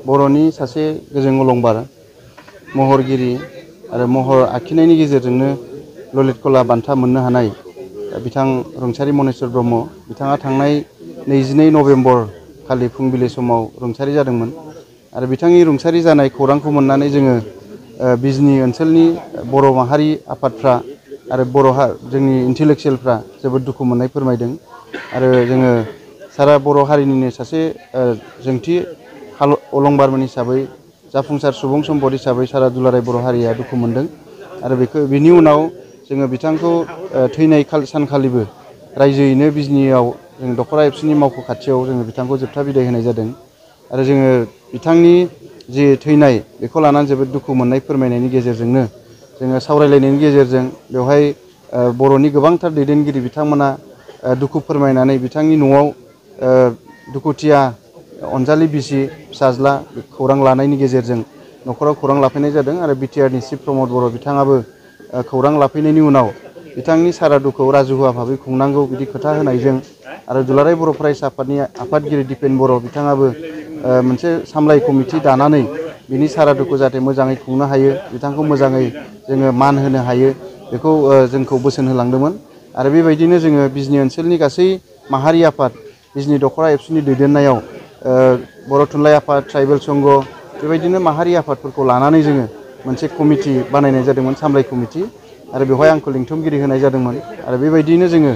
बर'नि सासे गोजों अलंबार महरगिरि आरो महर आखिनायनि गेजेरजोंनो ललित कला बान्था मोननो हानाय बिथां रुंसारि मनेस्वर ब्रह्म बिथाङा थांनाय 22 नभेम्बर खालि फुंबिलि समाव रुंसारि जादोंमोन आरो बिथांनि रुंसारि जानाय खौरांखौ मोननानै जोङो बिजनी ओनसोलनि बर' माहारि आफादफ्रा आरो जोंनि इन्टेलेक्चुयेलफ्रा जोबोद दुखु मोननाय फोरमायदों आरो जोङो सारा बर' हारिनिनो सासे जोंथि अलंबारमोन हिसाबै जाफुंसार सुबुं सम्पद हिसाबै सारा दुलाराय बर' हारिया दुखु मोनदों आरो बिनि उनाव जोङो बिथांखौ थैनाय सानखालिबो रायजोयैनो बिजनीयाव जों दख'रा एबसुनि मावख' खाथियाव जोङो बिथांखौ जोबथा बिदाय होनाय जादों आरो जोङो बिथांनि जि थैनाय बेखौ लानानै जोबोद दुखु मोननाय फोरमायनायनि गेजेरजोंनो जोङो सावरायलायनायनि गेजेरजों बेवहाय बर'नि गोबांथार दैदेनगिरि बिथांमोना दुखु फोरमायनानै बिथांनि न'आव दुखुथिया अनजालि बिसि फिसाज्ला खौरां लानायनि गेजेरजों न'खराव खौरां लाफैनाय जादों आरो बिटिआरनि चिफ प्रमद बर' बिथाङाबो खौरां लाफैनायनि उनाव बिथांनि सारादुखौ राजुहुवा भाबै खुंनांगौ बिदि खोथा होनायजों आरो दुलाराय बर' फरायसा आफादनि आफादगिरि दिपेन बर' बिथाङाबो मोनसे सामलाय कमिटि दानानै बिनि सारादुखौ जाहाथे मोजाङै खुंनो हायो बिथांखौ मोजाङै जोङो मान होनो हायो बेखौ जोंखौ बोसोन होलांदोंमोन आरो बेबायदिनो जोङो बिजनी ओनसोलनि गासै माहारि आफाद बिजनी दख'रा एबसुनि दैदेननायाव बर' थुनलाइ आफाद ट्राइबेल संघ बेबायदिनो माहारि आफादफोरखौ लानानै जोङो मोनसे कमिटि बानायनाय जादोंमोन सामलाय कमिटि आरो बेवहाय आंखौ लिंथुमगिरि होनाय जादोंमोन आरो बेबायदियैनो जोङो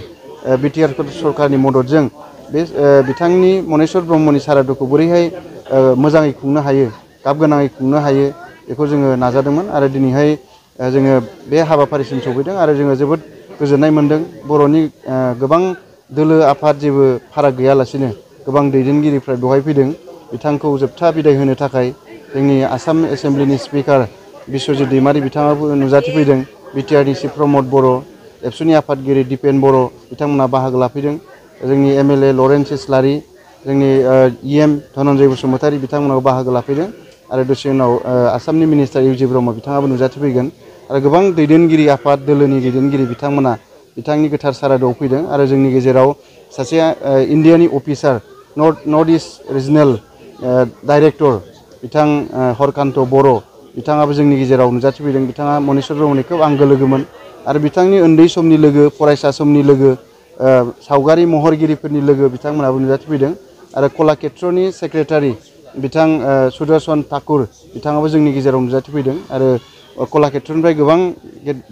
बिटिआर सरकारनि मददजों बे बिथांनि मनेस्वर ब्रह्मनि सारादुखौ बोरैहाय मोजाङै खुंनो हायो गाब गोनाङै खुंनो हायो बेखौ जोङो नाजादोंमोन आरो दिनैहाय जोङो बे हाबाफारिसिम सौफैदों आरो जोङो जोबोद गोजोननाय मोनदों बर'नि गोबां दोलो आफाद जेबो फाराग गैयालासिनो गोबां दैदेनगिरिफ्रा बेवहाय फैदों बिथांखौ जोबथा बिदाय होनो थाखाय जोंनि आसाम एसेम्ब्लिनि स्पिकार बिस्वजित दैमारि बिथाङाबो नुजाथिफैदों बिटिआरनि चिफ प्रमद बर' एबसुनि आफादगिरि दिपेन बर' बिथांमोना बाहागो लाफैदों जोंनि एमएलए लरेन्स इस्लारि जोंनि इएम धनन्जय बसुमतारी बिथांमोनाबो बाहागो लाफैदों आरो दसे उनाव आसामनि मिनिस्टार इउजि ब्रह्म बिथाङाबो नुजाथिफैगोन आरो गोबां दैदेनगिरि आफाद दोलोनि दैदेनगिरि बिथांमोना बिथांनि गोथार सारादुआव फैदों आरो जोंनि गेजेराव सासे इण्डियानि officer north east regional director बिथां हरकान्त बर' बिथाङाबो जोंनि गेजेराव नुजाथिफैदों बिथाङा मनेस्वर ब्रह्मनि खोब आंगो लोगोमोन आरो बिथांनि उन्दै समनि लोगो फरायसा समनि लोगो सावगारि महरगिरिफोरनि लोगो बिथांमोनाबो नुजाथिफैदों आरो कलाक्षेत्रनि सेक्रेटारि बिथां सुदर्शन ठाकुर बिथाङाबो जोंनि गेजेराव नुजाथिफैदों आरो कलाक्षेत्रनिफ्राय गोबां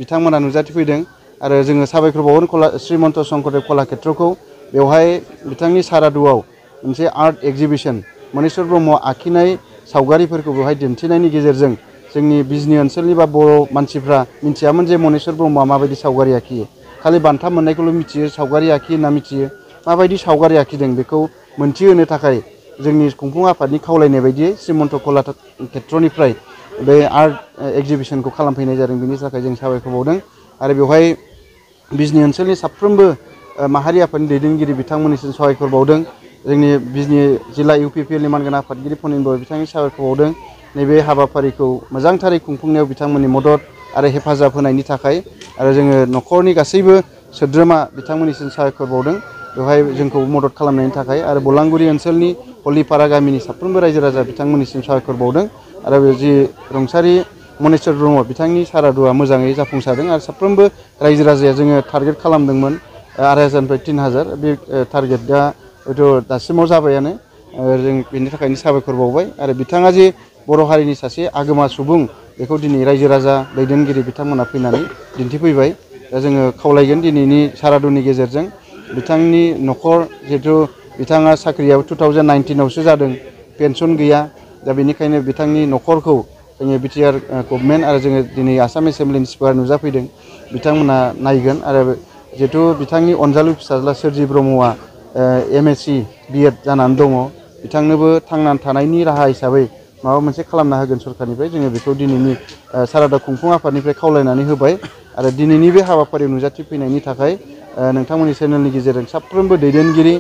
बिथांमोना नुजाथिफैदों आरो जोङो साबायखर बावगोन श्रीमन्त शंकरदेव कलाक्षेत्रखौ बेवहाय बिथांनि सारादुआव मोनसे आर्ट एक्जिबिसन मनेस्वर ब्रह्म आखिनाय सावगारिफोरखौ बेवहाय दिन्थिनायनि गेजेरजों जोंनि बिजनी ओनसोलनि बा बर' मानसिफ्रा मिथियामोन जे मनेस्वर ब्रह्मआ माबायदि सावगारि आखियो खालि बान्था मोननायखौल' मिथियो सावगारि आखियो होनना मिथियो माबायदि सावगारि आखिदों बेखौ मोनथिहोनो थाखाय जोंनि खुंफुं आफादनि खावलायनाय बायदियै श्रीमन्त कलाक्षेत्रनिफ्राय बे आर्ट एक्जिबिसनखौ खालामफैनाय जादों बेनि थाखाय जों साबायखर बावदों आरो बेवहाय बिजनी ओनसोलनि साफ्रोमबो माहारि आफादनि दैदेनगिरि बिथांमोननिसिम साबायखर बावदों जोंनि बिजनी जिल्ला इउपिपिएलनि मानगोनां आफादगिरि फनिन बर' बिथांनि साबायखर बावदों नैबे हाबाफारिखौ मोजांथारै खुंफुंनायाव बिथांमोननि मदद आरो हेफाजाब होनायनि थाखाय आरो जोङो न'खरनि गासैबो सोद्रोमा बिथांमोननिसिम साबायखर बावदों बेवहाय जोंखौ मदद खालामनायनि थाखाय आरो बलांगुरि ओनसोलनि हलिपारा गामिनि साफ्रोमबो रायजो राजा बिथांमोननिसिम साबायखर बावदों आरो जि रुंसारि मनेस्वर ब्रह्म बिथांनि सारादुआ मोजाङै जाफुंसारदों आरो साफ्रोमबो रायजो राजाया जोङो टारगेट खालामदोंमोन 2000निफ्राय 3000 बे टारगेटआ हयथ' दासिमाव जाबायानो जों बेनि थाखायनो साबायखर बावबाय आरो बिथाङा जे बर' हारिनि सासे आगोमा सुबुं बेखौ दिनै रायजो राजा दैदेनगिरि बिथांमोना फैनानै दिन्थिफैबाय दा जोङो खावलायगोन दिनैनि सारादुनि गेजेरजों बिथांनि न'खर जिहेथु बिथाङा साख्रियाव 2019आवसो जादों पेन्सन गैया दा बेनिखायनो बिथांनि न'खरखौ जोङो बिटिआर गभर्नमेन्ट आरो जोङो दिनै आसाम एसेम्ब्लिनि स्पिकार नुजाफैदों बिथांमोना नायगोन आरो जिहेथु बिथांनि अनजालु फिसाज्ला सोरजि ब्रह्मआ MSc बिएड जानानै दङ बिथांनोबो थांनानै थानायनि राहा हिसाबै माबा मोनसे खालामना होगोन सरकारनिफ्राय जोङो बेखौ दिनैनि सारादा खुंफुं आफादनिफ्राय खावलायनानै होबाय आरो दिनैनि बे हाबाफारियाव नुजाथिफैनायनि थाखाय नोंथांमोननि चेनेलनि गेजेरजों साफ्रोमबो दैदेनगिरि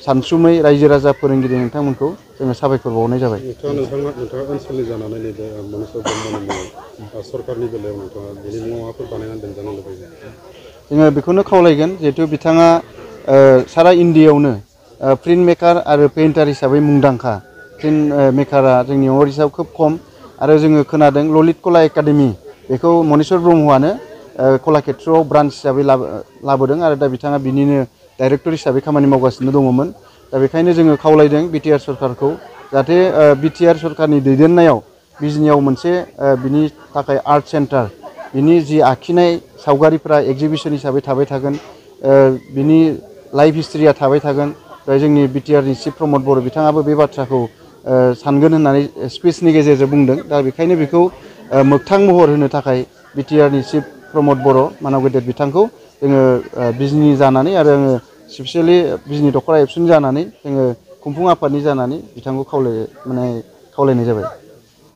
सानसुमै रायजो राजा फोरोंगिरि नोंथांमोनखौ जोङो साबायखर बावनाय जाबाय। नोंथाङा ओनसोलनि जानानै नैबे मनेस्वर ब्रह्मनि मुङाव सरकारनि बेलायाव नोंथाङा बेनि मुङाव माबाफोर बानायनानै दोनजानो लुबैयो? जोङो बेखौनो खावलायगोन जिहेथु बिथाङा सारा इण्डियायावनो प्रिन्ट मेकार आरो पेइन्टार हिसाबै मुंदांखा फिल्म मेकारा जोंनि ओडिशायाव खोब खम आरो जोङो खोनादों ललित कला एकाडेमि बेखौ मनेस्वर ब्रह्मआनो कलाक्षेत्रआव ब्रान्च हिसाबै लाबोदों आरो दा बिथाङा बिनिनो डाइरेक्टर हिसाबै खामानि मावगासिनो दङमोन। दा बेखायनो जोङो खावलायदों बिटिआर सरकारखौ जाहाथे बिटिआर सरकारनि दैदेननायाव बिजनियाव मोनसे बिनि थाखाय आर्ट सेन्टार बिनि जि आखिनाय सावगारिफ्रा एगजिबिसन हिसाबै थाबाय थागोन बिनि लाइफ हिस्ट्रिया थाबाय थागोन। जोंनि बिटिआरनि चिफ प्रमद बर' बिथाङाबो बे बाथ्राखौ सानगोन होननानै स्पिचनि गेजेरजों बुंदों। दा बेखायनो बेखौ मोगथां महर होनो थाखाय बिटिआरनि चिफ प्रमद बर' मानव गेदेर बिथांखौ जोङो बिजनि जानानै आरो आङो स्पेसियेलि बिजनि दख'रा एबसुनि जानानै जोङो खुंफुं आफादनि जानानै बिथांखौ खावलायनाय जाबाय।